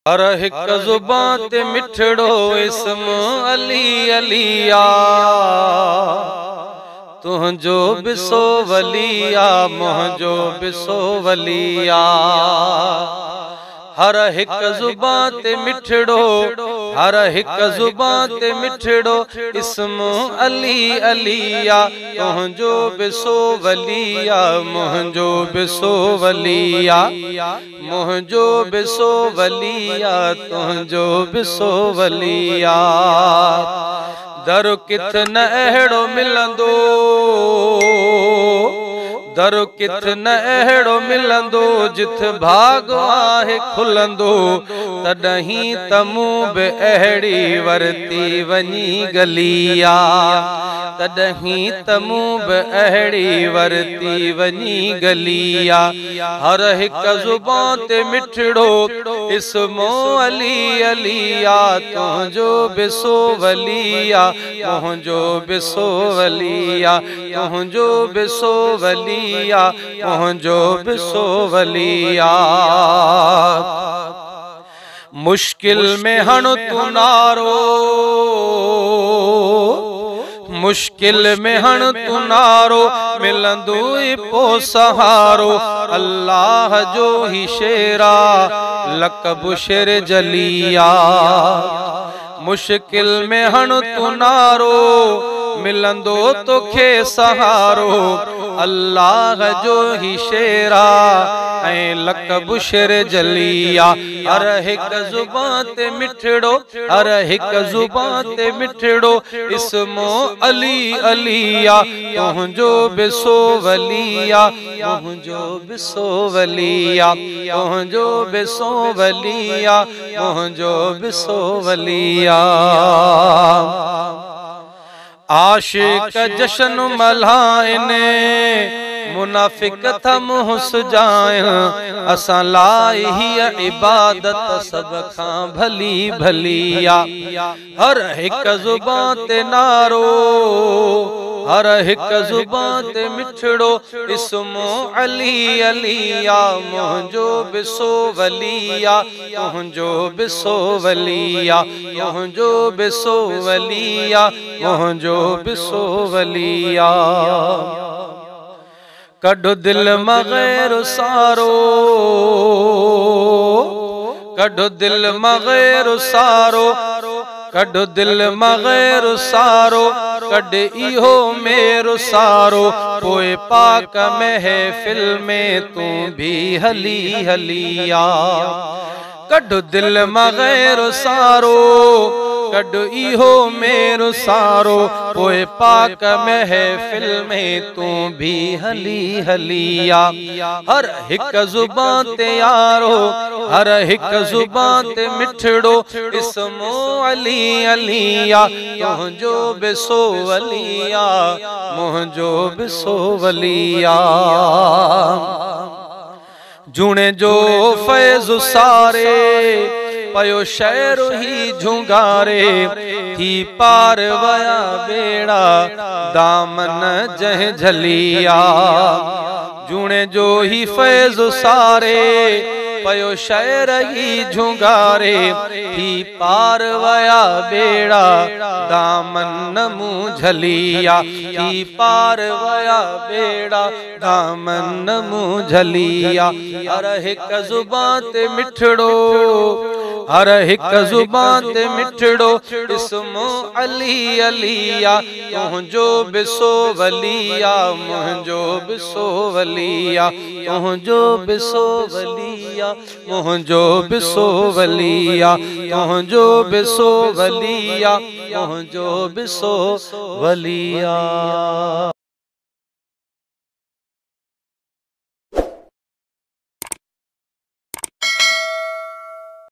हर हिक ज़ुबान ते मिठड़ो इस्म अली अली आ, तुंहिंजो बि सो वली आ, मुंहिंजो बि सो वली आ। हर हिक ज़ुबान ते मिठड़ो, हर हिक ज़ुबान ते मिठड़ो इस्म अली अली आ, तुंहिंजो बि सो वली आ, मुंहिंजो बि सो वली आ, मुंहिंजो बि सो वली आ, तुंहिंजो बि सो वली आ। दर किथ न अहिड़ो मिलंदो, दर किथ न अहिड़ो मिलंदो, जिथ भाॻ आहे खुलंदो, तॾहिं त मूं बि अहिड़ी वरती वञी गली आ, तॾहिं त मूं बि अहिड़ी वरती वञी गली आ। हर हिक ज़ुबान ते मिठड़ो इस्मो अली अली आ, तुंहिंजो बि सो वली आ, मुंहिंजो बि सो वली आ, तुंहिंजो बि सो वली आ, मुंहिंजो बि सो वली आ। मुश्किल में हण तूं नारो, मुश्किल में हण तूं नारो, मिलंदो ई पो सहारो, अल्लाह जो ही शेरा लक़ब शेर जलिया। मुश्किल में हण तूं नारो, मिलंदो तोखे सहारो, अल्लाह जो ही शेरा ऐं लक़ब शेर जलिया। हर हिक ज़ुबान ते मिठड़ो, हर हिक ज़ुबान ते मिठड़ो इस्मो अली अली आ, तुंहिंजो बि सो वली आ, मुंहिंजो बि सो वली आ, तुंहिंजो बि सो वली आ, मुंहिंजो बि सो वली आ। आशिक जश्न मल्हाइने, मुनाफिक था मुंहुं सुजाइनि, असां लाइ हीअ इबादत सभ खां भली भली आ। हर हिक ज़ुबान ते नारो, हर हिक ज़ुबान ते मिठड़ो इस्मो अली अली आ, मुंहिंजो बि सो वली आ, तुंहिंजो बि सो वली आ, मुंहिंजो बि सो वली आ, मुंहिंजो बि सो वली आ। कढ दिल मां ग़ैर सारो, कढ दिल मां ग़ैर सारो, कढ दिल मां ग़ैर सारो, कढ इहो मेरो सारो, पोइ पाक महफ़िल में तूं बि हली हली आ। कढ दिल मां ग़ैर सारो, कढ इहो मेरो सारो, पोइ पाक महफ़िल में तूं बि हली हली आ। हर हिक ज़ुबान ते यारो, हर हिक ज़ुबान ते मिठड़ो इस्मो अली अली आ, तुंहिंजो बि सो वली आ, मुंहिंजो बि सो वली आ। जुणे जो फैज़ सारे, पयो शहर ही झुंगारे, थी पार वया बेड़ा दामन जंहिं झलिया। जुणे जो ही फैज़ सारे, पयो शहर ही झुंगारे, थी पार वया बेड़ा दामन मूं झलिया, थी पार वया बेड़ा दामन मूं झलिया। हर हिक ज़ुबान ते मिठड़ो, हर हिक ज़ुबान ते मिठड़ो इस्मो अली अली आ, तुंहिंजो बि सो वली आ, मुंहिंजो बि सो वली आ, तुंहिंजो बि सो वली आ, मुंहिंजो बि सो वली आ, तुंहिंजो बि सो वली आ, मुंहिंजो बि सो वली आ।